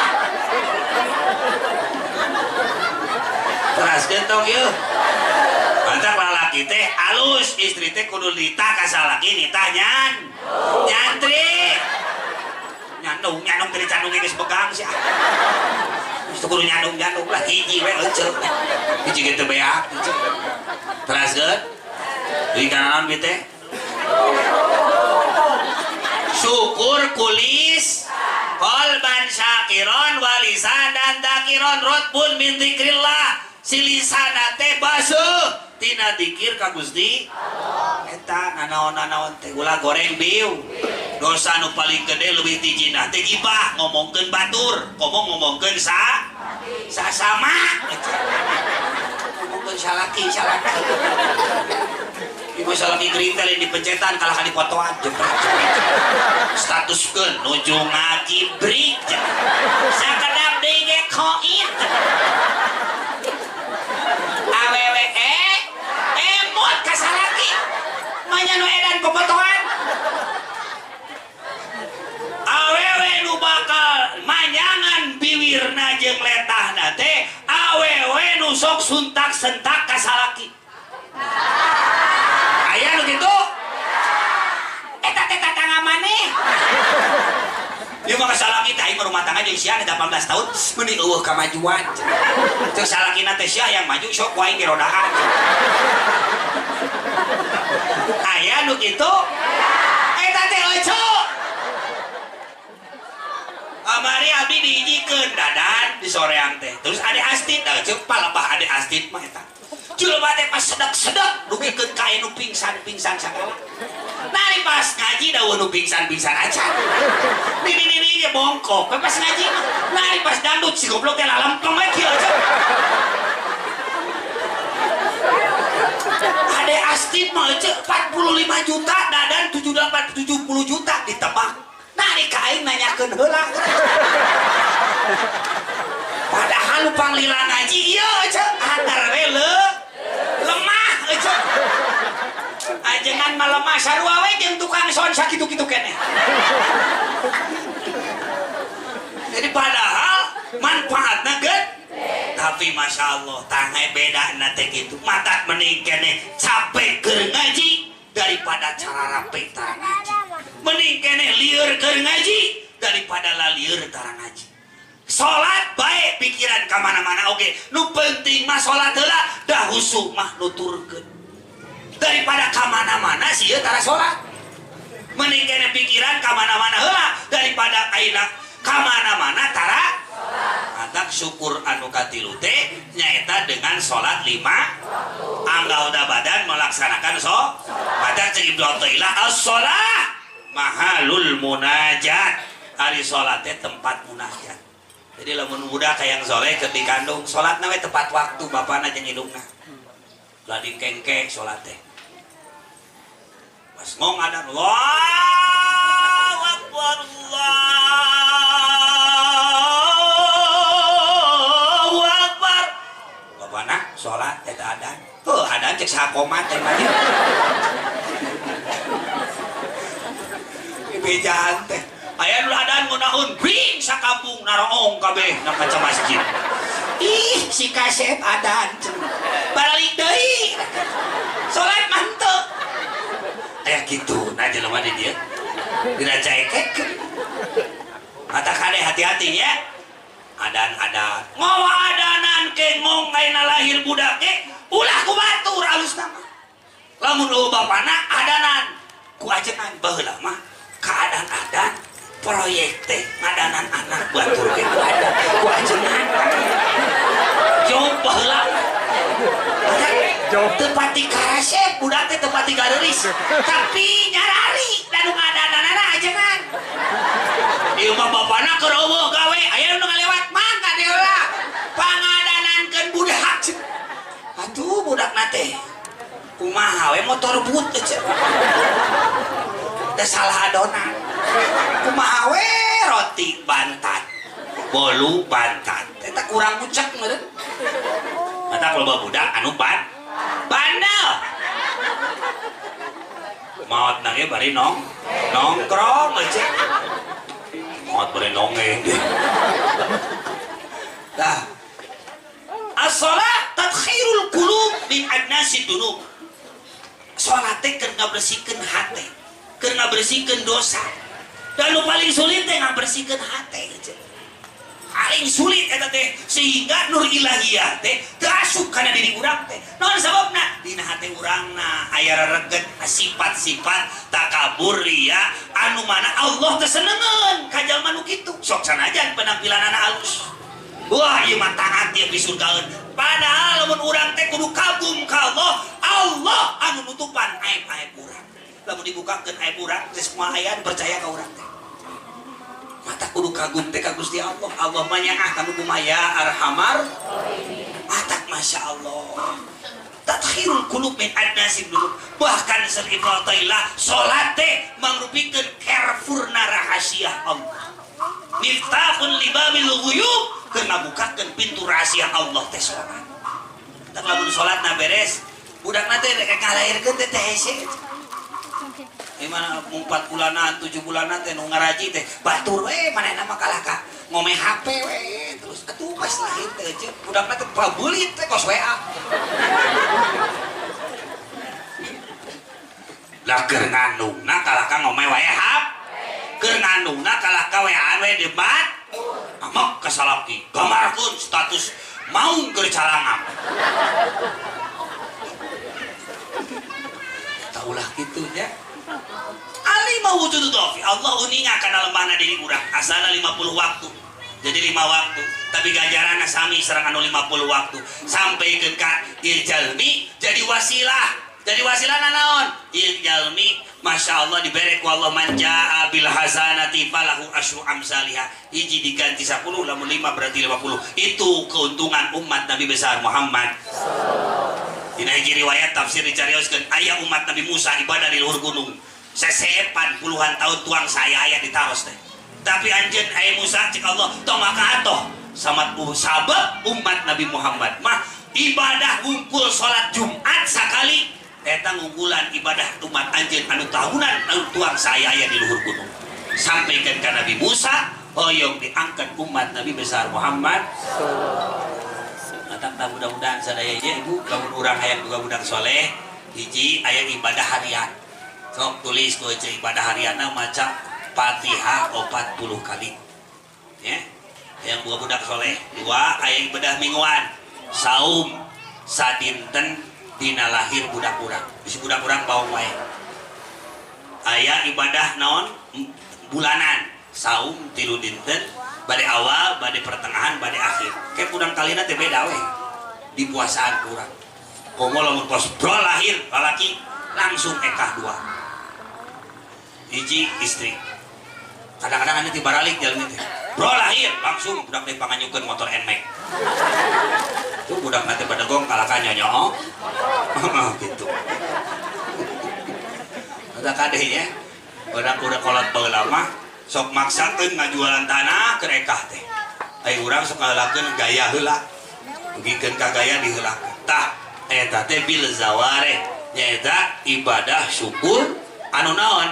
Teraskeun tong ieu. Mantap lalaki teh alus, istri teh kudu nitah ka salaki nitah nyan. Nyantri. Nyandung, nyandung teh dicandung geus begang sia. Geus kudu nyandung-nyandung lah hiji we euceuk. Hiji ge teu beak euceuk. Teraskeun. Deui kana naon bi teh? Syukur kulis qalban syakiron walisanan dzakiron rotbun min dzikrillah. Si lisana teh basuh tina dzikir ka Gusti Allah. Eta nanaon-nanaon teh ulah goreng biu. Dosa nu paling gede leuwih ti jinah teh gibah, ngomongkeun batur, ngomong ngomongkeun sasama. Ngomongkeun salaki salaki. Ieu salaki gering teh lain dipencetan kalah ka dipotoan jepret. Statuskeun nuju ngagibrik. Sakedap deui ge koit. Awewe emot ka salaki. Manya nu edan popotoan. Awewe nu bakal manyangan biwirna jeung letahna teh awewe nu sok suntak-sentak ka salaki. Aya nu kitu? Eta teh tatangga maneh. Ieu mah salaki teh aing rumah tangga jeung sia 18 tahun mending eueuh kamajuan. Teu salakina teh sia yang maju sok ku aing dirodaan. Aya nu kitu? Eta teh euceu. Amari abdi dihijikeun dadan di soreang teh. Terus ade astit, ceuk palebah ade astit mah eta. Jelema teh pas sedek-sedek dugikeun ka anu pingsan-pingsan sagala. Nari pas ngaji da nu pingsan-pingsan acan. Nini-nini ge bongkok, pas ngaji mah. Nari pas dangdut si goblok teh lalempeng we kieu aja. Ade astit mah ceuk 45 juta dadan 78 70 juta ditebak. Nari ka aing nanyakeun heula. Padahal lu panglila ngaji ieu ceuk antar we lemah ceuk. Ajengan mah lemah sarua we jeung tukang son sakitu-kitu keneh. Jadi padahal manfaatna geut tapi masya Allah tangai bedana teh kitu. Matak mending keneh capek keur ngaji daripada cara rapi tara ngaji. Mending keneh lieur keur ngaji daripada lalieur tara ngaji. Salat bae pikiran ka mana-mana oge. Nu penting mah salat heula da husu mah nuturkeun. Daripada ka mana-mana sieun tara salat. Mending keneh pikiran ka mana-mana heula daripada ayeuna ka mana-mana tara salat. Matak syukur anu katilu teh nyaeta dengan salat 5 anggota badan melaksanakan salat. Matak ceuk Ibnu Athaillah as-shalah mahalul munajat. Ari salat teh tempat munajat. Jadi lamun budak hayang soleh keur dikandung salatna we tepat waktu bapana jeung indungna. Ulah dikengke salat teh. Pas ngong adan Allahu Akbar Allahu Akbar. Bapana salat eta adan. Heuh adan cek saha komat teh mah. Bejaan teh. Aya nu adan ngunaun bing sakampung naroong kabeh na kaca masjid. Ih si kasep adan baralik deui. Salat mah henteu. Aya kitu nah jelema di dieu. Dina caekekeun. Mata kade hati-hati ya. Adan-adan ngawa adanan kengong ayeuna lahir budak ge ulah ku batur alusna mah. Lamun eueuh bapana adanan ku ajengan baheula mah kaadaan-adan proyek teh ngadanan anak batur ge ku adan ku ajengan. Jawab baheula. Teu pati karasep budak teh teu pati gareulis tapi nyarari da nu ngadananana ajengan. Ieu mah bapana keur eueuh gawe aya nu ngalewat mangga deula pangadanankeun budak. Atuh budakna teh kumaha we motor but teh teh salah adonan. Kumaha we roti bantat bolu bantat eta kurang ucek meureun. Mata loba budak anu bandel. Maot na ge bari nongkrong aja. Maot bari nongeng. Tah. As-shalah tadkhirul qulub min adnasi dunub. Salat teh keur ngabersihkeun hate, keur ngabersihkeun dosa. Dan nu paling sulit teh ngabersihkeun hate aja. Paling sulit eta teh sehingga nur ilahiyah teh teu asup kana diri urang teh. Naon sababna? Dina hate urangna aya rereget sifat-sifat takabur riya anu mana Allah teu senengeun ka jalma nu kitu. Sok sanajan penampilanana alus. Wah, ieu mah taat ieu pisurgaeun. Padahal lamun urang teh kudu kagum ka Allah, Allah anu nutupan aib-aib urang. Lamun dibukakeun aib urang teh semua aya percaya ka urang teh. Mata kudu kagum teh ka Gusti Allah. Allah mah nyaah kanu kumaya arhamar. Atak masya Allah. Tathirul qulub min adnasin dulu. Bahkan Syekh Ibnu Athaillah salat teh mangrupikeun carefurna rahasia Allah. Miftahun libabil ghuyub keur ngabukakeun pintu rahasia Allah teh salat. Tah lamun salatna beres, budakna teh rek ngalairkeun teh teh hese. Mana 4 bulanan, 7 bulanan teh nu ngaraji teh batur we manehna mah kalah ka ngome HP we terus atuh pas lahir teh ceuk budakna teh pabeulit teh kos WA. Lah keur ngandungna kalah ka ngome wae HP. Keur ngandungna kalah ka WA-an we debat. Amok ka salaki, gambarkeun status maung keur calangap. Tah ulah kitu nya. Alima wujudu dhafi. Allah uninga kana lemahna diri urang asalna 50 waktu. Jadi 5 waktu, tapi ganjaranna sami sareng anu 50 waktu. Sampaikeun ka ieu jalmi jadi wasilah. Jadi wasilah naon? Ieu jalmi Masya Allah dibere ku Allah man jaa bil hasanati falahu asyru amsalihah. Hiji diganti 10 lamun 5 berarti 50. Itu keuntungan umat Nabi besar Muhammad. Dina hiji riwayat tafsir dicarioskeun aya umat Nabi Musa ibadah di luhur gunung. Sesepan puluhan tahun tuang saya aya ditaros teh. Tapi anjeun aya Musa cek Allah tong maka atoh samat sabab umat Nabi Muhammad mah ibadah ngumpul salat Jumat sakali eta ngungkulan ibadah umat anjeun anu tahunan anu tuang saya aya di luhur gunung. Sampaikan ka Nabi Musa hoyong diangkat umat Nabi besar Muhammad. Matang mudah-mudahan sadaya ieu ibu lamun urang hayang boga budak soleh hiji aya ibadah harian. Sok tulis ku ece ibadah harianna maca Fatihah 40 kali. Ya. Hayang boga budak soleh. Dua aya ibadah mingguan. Saum sadinten dina lahir budak urang. Bisi budak urang baong wae. Aya ibadah naon? Bulanan. Saum 3 dinten bade awal, bade pertengahan, bade akhir. Kayak urang kalina teh beda we. Di puasaan urang. Komo lamun pas bro lahir lalaki langsung ekah 2. Hiji istri. Kadang-kadang anu tibaralik jalan teh. Bro lahir langsung budak teh panganyukeun motor Nmax. Tuh budak teh badegong kalaka nyonyo. Gitu. Ada kade nya. Urang udah kolot baheula mah sok maksakeun ngajualan tanah keur ekah teh. Ai urang sok ngalakeun gaya heula. Dugikeun ka gaya diheulakeun. Tah eta teh bil zaware nyaeta ibadah syukur anu naon?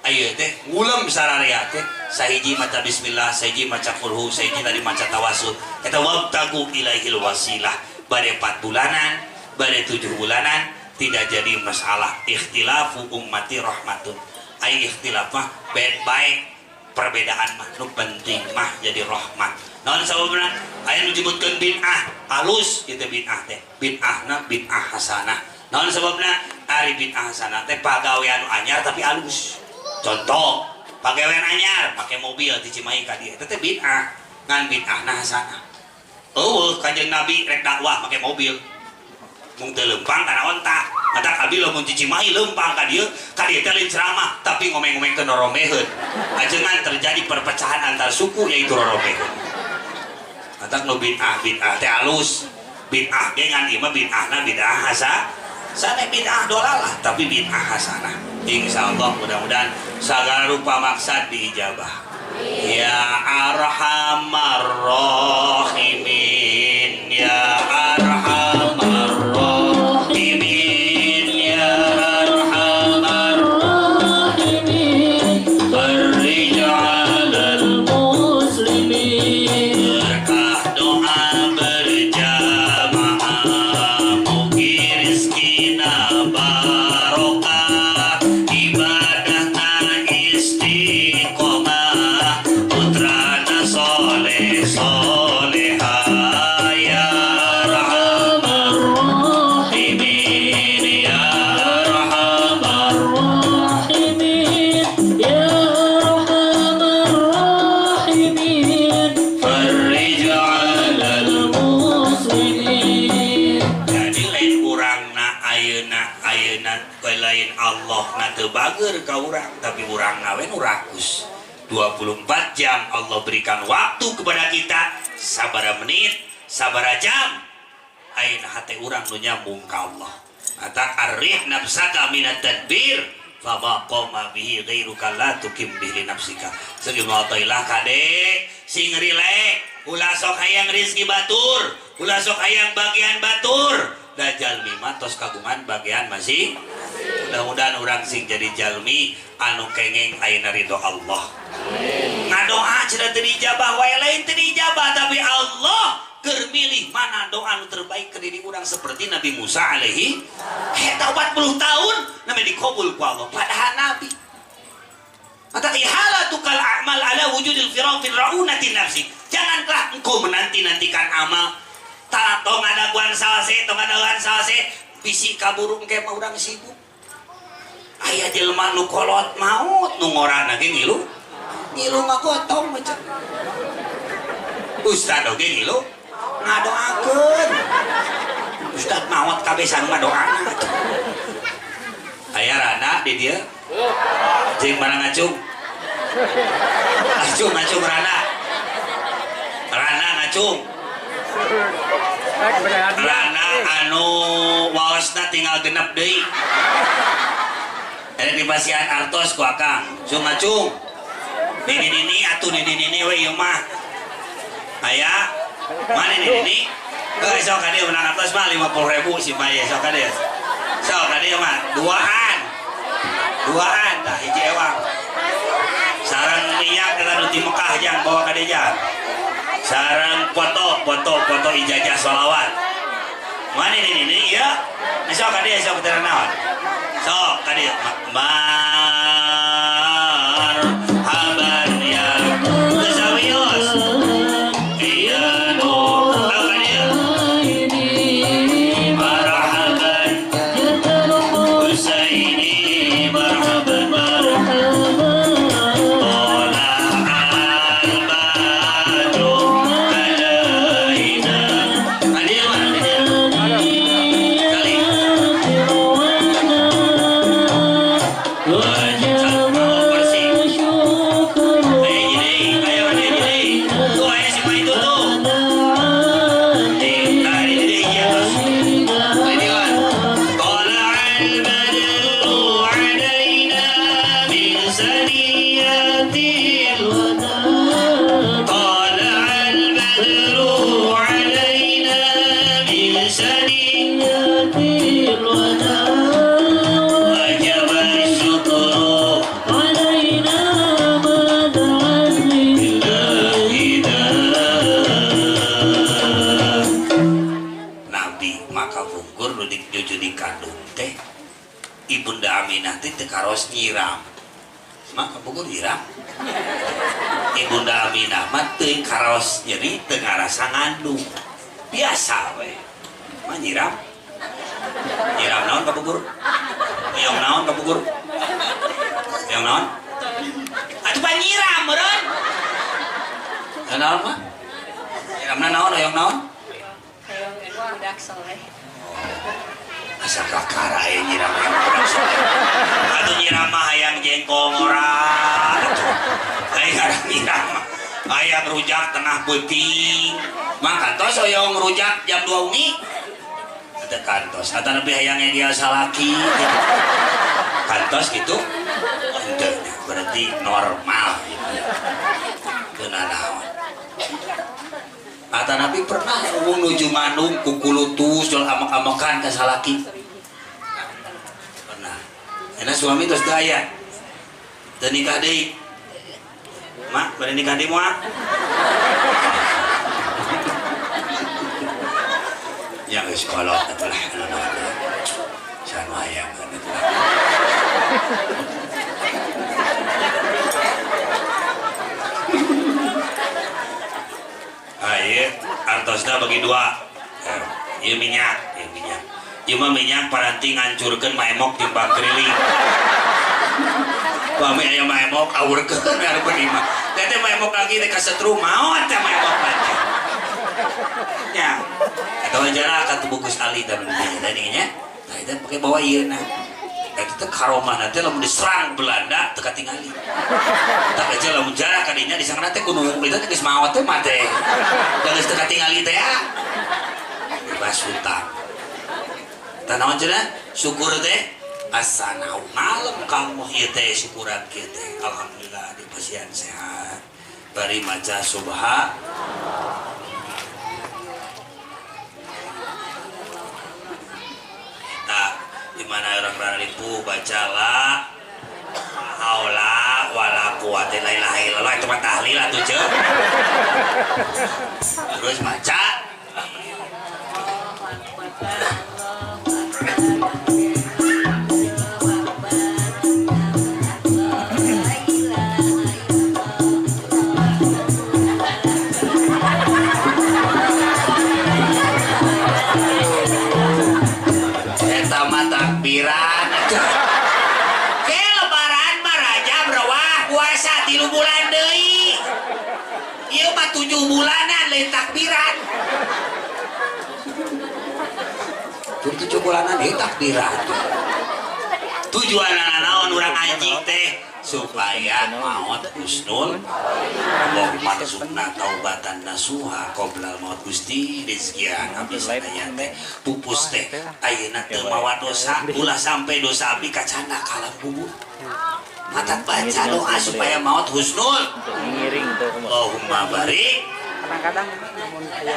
Ayeuna teh ngulem sararea teh sahiji maca bismillah, sahiji maca qulhu, sahiji tadi maca tawasul. Eta wabtagu ilaihil wasilah. Bade 4 bulanan, bade 7 bulanan tidak jadi masalah. Ikhtilafu ummati rahmatun. Ai ikhtilaf mah baik. Perbedaan mah nu penting mah jadi rahmat. Naon sababna? Aya nu disebutkeun bid'ah, halus kitu bid'ah teh. Bid'ahna bid'ah hasanah. Naon sababna? Ari bid'ah hasanah teh pagawean nu anyar tapi halus. Contoh, pagawean anyar make mobil ti Cimahi ka dieu. Eta teh bid'ah, ngan bid'ahna hasanah. Eueuh Kanjeng Nabi rek dakwah make mobil. Mung teu leumpang kana onta. Matak abdi lamun ti Cimahi leumpang ka dieu teh lain ceramah tapi ngomeng-ngomengkeun roromeheun. Ajengan terjadi perpecahan antar suku yaitu roromeheun. Matak nu bid'ah bid'ah teh alus. Bid'ah ge ngan ieu mah bid'ahna bid'ah hasanah, bid'ah dolalah tapi bid'ah hasanah. Insyaallah mudah-mudahan sagala rupa maksad diijabah. Ya arhamar rahimin, ya arhamar rahimin, ya arhamar rahimin, farrij 'alal muslimin. Berkah doa berjamaah, mugi rezekina barokah, ibadahna istiqomah, putrana soleh solehah. Ya arhamar rahimin, ya arhamar rahimin, ya arhamar rahimin, farrij 'alal muslimin. Jadi lain urangna ayeuna ayeuna lain Allah na teu bager ka urang, tapi urangna we nu rakus. 24 jam Allah berikan waktu kepada kita, sabara menit, sabara jam, ayeuna hate urang nu nyambung ka Allah. Mata arih nafsaka minat tadbir fama qama bihi ghairuka la tukim bihi li nafsika. Segi mautoilah kade sing rilek, ulah sok hayang rezeki batur, ulah sok hayang bagian batur. Da jalmi mah tos kagungan bagian masih. Mudah-mudahan urang sing jadi jalmi anu kengeng ayeuna ridho Allah. Ngadoa cenah teu diijabah wae, lain teu diijabah tapi Allah keur milih mana doa nu terbaik ke diri urang seperti Nabi Musa alaihi eta 40 tahun nami dikabul ku Allah padahal nabi. Mata ihalatukal a'mal ala wujudil firaq fil ra'unati nafsi. Janganlah engkau menanti-nantikan amal. Ta tong ngadaguan salse, tong ngadaguan salse, bisi kaburu engke mah urang sibuk. Aya jelema nu kolot maut nu ngorana ge ngilu. Ngilu ngagotong macam. Ustad oge ngilu ngadoakeun. Ustad maot kabeh sareng ngadoana. Aya rana di dieu. Jeung barang ngacung. Ngacung ngacung rana. Rana ngacung. Rana anu waosna tinggal genep deui. Erek dipasihan artos ku akang. Cung ngacung. Nini nini atuh nini nini we ieu mah. Aya mana nini nini? Heuh sok ka dieu menang artos mah 50.000 si Maya sok ka dieu. Sok ka dieu mah duaan. Duaan tah hiji ewang. Sareng minyak eta nu ti Mekah jang bawa ka dieu jang. Sareng foto foto foto ijazah sholawat. Mana nini nini ya? Sok ka dieu sok teu naon. Sok ka dieu marhaban ya Sawios. Iya sok ka dieu. Marhaban Husaini, marhaban marhaban, tola'al badru alaina. Ka dieu mah di dieu. Kali. Ayo bersih. Ayo gini, ayo gini. Tuh, ayo si itu tuh. Nih, tadi di dia terus. Ini kan. Tola'al badru alaina min saniyatil wada. Tola'al badru alaina min saniyatil wada. Wajib syukru alaina ma da'at lillahi. Nabi maka pungkur nu nuju dikandung teh Ibunda Aminah teh teu karos nyiram. Maka pungkur nyiram. Ibunda Aminah mah teu karaos nyeri, teu ngarasa ngandung. Biasa we. Mah nyiram. Nyiram naon ka Bogor? Hoyong naon ka Bogor? Hoyong naon? Atuh pan nyiram meureun. Naon mah? Nyiramna naon hoyong naon? Hoyong budak soleh. Asa kakara aya nyiram hayang budak soleh. Atuh nyiram mah hayang jengkol ngora. Hayang nyiram mah hayang rujak tengah peuting. Mah kantos hoyong rujak jam 2 wengi. Teu kantos. Atan lebih hayang dia salaki gitu. Kantos gitu. Henteu, berarti normal gitu. Teu nanaon. Atan Nabi pernah ngomong nuju ngandung kukulutus jual amak-amakan ka salaki. Pernah. Enak suami terus teu aya. Teu nikah deui. Mak, bade nikah deui moal? Ya geus kolot atuh lah anu naon. Saha hayang atuh lah. Ieu artosna bagi dua. Ieu minyak, ieu minyak. Ieu mah minyak paranti ngancurkeun maemok timbang keliling. Pami aya maemok awurkeun hareupeun imah. Teh teh maemok lagi teh kasetru maot teh maemok mah. Nya. Eta mah jarak ka tubuh Gus Ali teh bener nya. Tah eta pake bawa ieu na. Eta teh karomahna teh lamun diserang Belanda teu katingali. Tak aja lamun jarak ka dinya disangna teh kudu eta teh geus maot teh mah teh. Da geus teu katingali teh ah. Bebas hutang. Tah naon cenah? Syukur teh asanau malam kamu ieu teh syukuran kieu teh. Alhamdulillah di pasien sehat. Bari maca subha. Nah, di mana orang raripu baca la haula wala quwata illa billah itu mah tahlil atuh ceuk. Terus maca eta mah takbiran. Ke lebaran mah Rajab Rawah puasa 3 bulan deui. Ieu mah 7 bulanan lain takbiran. 7 bulanan deui takbiran. Tujuanna naon urang anjing teh supaya maot husnul Allahumma rzuqna taubatan nasuha qoblal maut. Gusti rezekian abdi sadaya teh pupus teh ayeuna teu mawa dosa ulah sampai dosa abdi kacanda ka alam kubur. Matak baca doa supaya maot husnul Allahumma barik. Kadang-kadang namun aya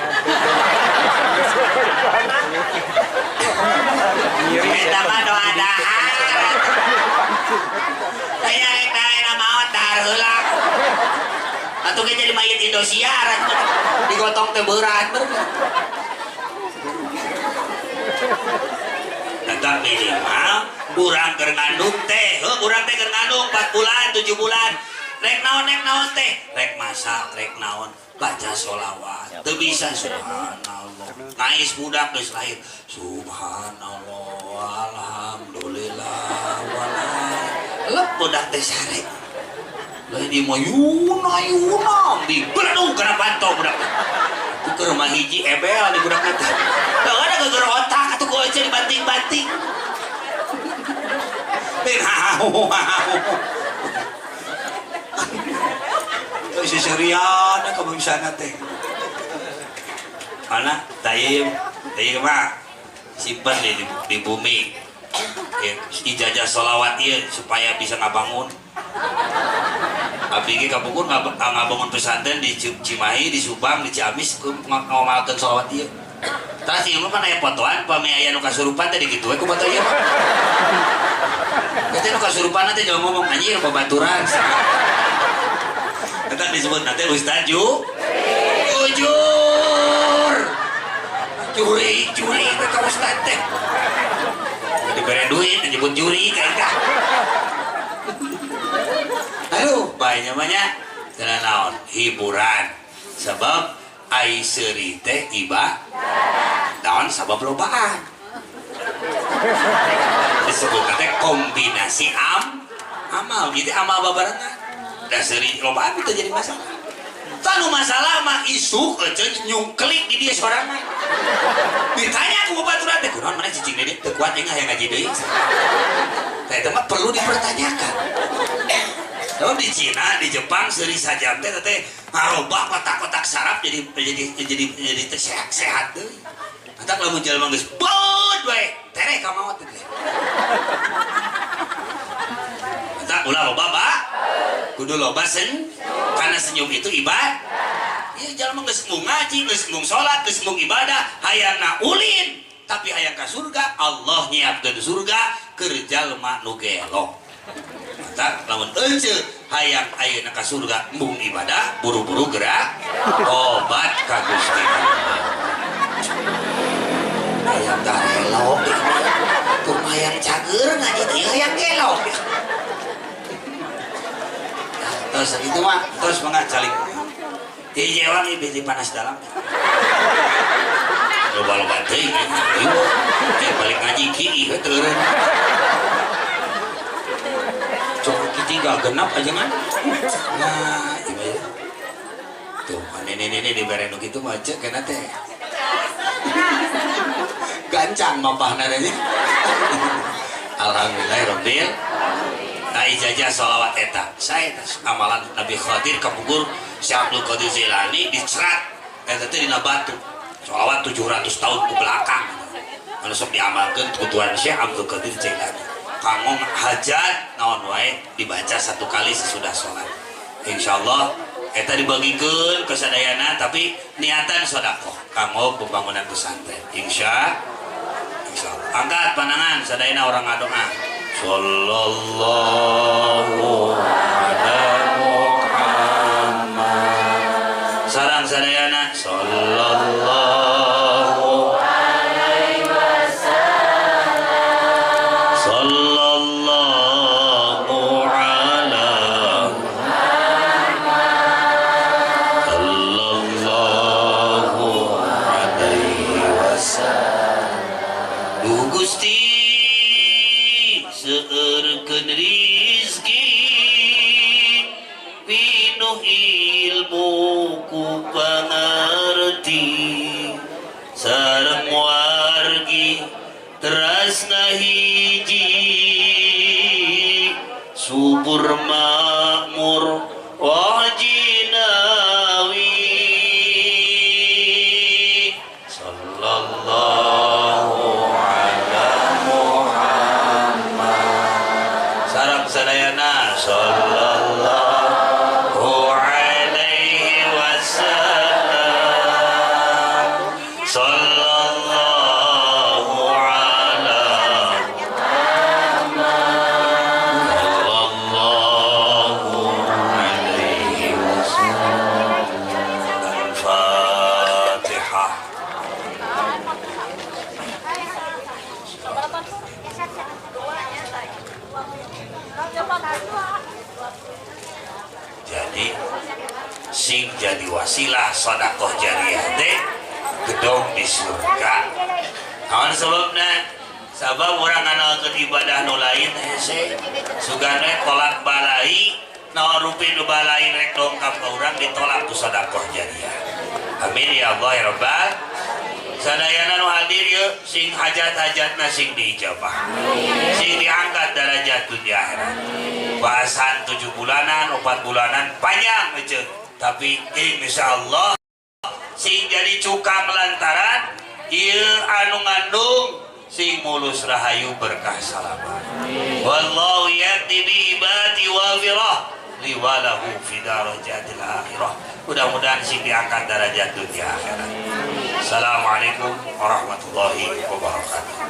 eta mah doa dahar. Aya rek daerah maot dahar heula. Atuh ge jadi mayit Indosiar digotong teh berat bener. Tetap minimal urang keur ngandung teh, heuh urang teh keur ngandung 4 bulan, 7 bulan. Rek naon teh? Rek masak, rek naon, baca sholawat. Teu bisa subhanallah. Ngais budak geus lahir. Subhanallah, alhamdulillah, wala. Lep budak teh sare. Lain di mah yuna yuna dibeledug kana panto budak teh. Ku keur mah hiji ebel di budak teh. Da ada geger otak atuh ku ece dibanting-banting. Seserian kamu bisa teh. Mana tayim tayim mah simpen di bumi. Ijazah sholawat ieu supaya bisa ngabangun. Abdi ge kapungkur ngabangun pesantren di Cimahi, di Subang, di Ciamis ngamalkeun sholawat ieu. Tah ieu mah aya fotoan pami aya nu kasurupan teh dikitu we ku foto ieu mah. Teh nu kasurupan teh jangan ngomong anjir babaturan. Eta disebut nanti Ustaz jujur. Juri, juri teh ka Ustaz teh. Dibere duit disebut juri ka eta. Aduh, bae nya mah nya teu naon. Hiburan. Sebab ai seuri teh ibadah. Naon sabab lobaan. Disebut teh kombinasi amal, gitu amal babarengan. Da seuri lobaan itu jadi masalah. Tanu masalah mah isuk eceun nyungkelik di dia sorangan. Ditanya ku babaturan teh kunaon maneh cicing deui teu kuat jeung hayang ngaji deui. Tah eta mah perlu dipertanyakan. Kalau di Cina, di Jepang seuri sajam teh teh ngarobah kotak-kotak saraf jadi teh sehat deui. Matak lamun jelema geus beud we, tereh ka maot teh. Matak ulah loba ba? Kudu loba sen, karena senyum itu ibadah. Ieu jelema geus embung ngaji, geus embung salat, geus embung ibadah, hayangna ulin, tapi hayang ka surga, Allah nyiapkeun surga keur jalma nu gelo. Matak lamun euceu hayang ayeuna ka surga embung ibadah, buru-buru gerak tobat ka Gusti Allah. Hayang gelo, tur hayang cager ngaji teh hayang gelo. Terus itu mah terus mangga calik. Ti jewang ieu bisi panas dalam. Loba-loba teuing ieu. Balik ngaji kieu we teu eureun. Cok tinggal genap aja kan. Nah, ieu tuh nenek-nenek dibere nu kitu mah ceuk kana teh. Gancang mapahna teh. Alhamdulillahirabbil. Nah, ijazah sholawat eta. Saya amalan Nabi Khadir kapugur Syekh Abdul Qadir Jailani dicerat eta teh dina batu. Sholawat 700 tahun ke belakang. Anu sok diamalkeun ku Tuan Syekh Abdul Qadir Jailani. Kanggo hajat naon wae dibaca satu kali sesudah sholat. Insyaallah eta dibagikeun ke sadayana tapi niatan sedekah kanggo pembangunan pesantren. Insyaallah. Angkat pandangan sadayana orang ngadoa. Sallallahu ala Muhammad. Sarang sadayana sallallahu alaihi wasallam. Sallallahu ala Muhammad. Sallallahu alaihi wasallam. Duh Gusti seueurkeun rizki pinuh ilmu ku pangarti sareng wargi teras ngahiji subur makmur wajinawi sallallahu ala Muhammad. Sareng sadayana sallallahu alaihi wasallam. Sallallahu ala Muhammad. Sallallahu alaihi wasallam. Al-Fatihah. Jadi sing jadi wasilah sedekah jariah teh gedong di surga. Naon sebabna? Sabab urang nganalkeun ibadah nu lain hese. Sugana tolak balai, naon rupi nu balai rek dongkap ka urang ditolak ku sedekah jariah. Amin ya Allah ya Rabbal. Sadayana nu hadir ieu sing hajat-hajatna sing diijabah. Sing diangkat derajat dunia akhirat. Bahasan 7 bulanan, 4 bulanan panjang euceu. Tapi insyaallah sing jadi cukang lantaran ieu anu ngandung sing mulus rahayu berkah salamat. Wallahu ya'ti bi ibadi wafirah liwalahu fi darajatil akhirah. Mudah-mudahan sing diangkat derajat dunia akhirat. Assalamualaikum warahmatullahi wabarakatuh.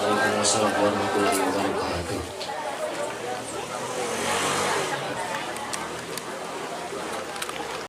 Waalaikumsalam warahmatullahi wabarakatuh.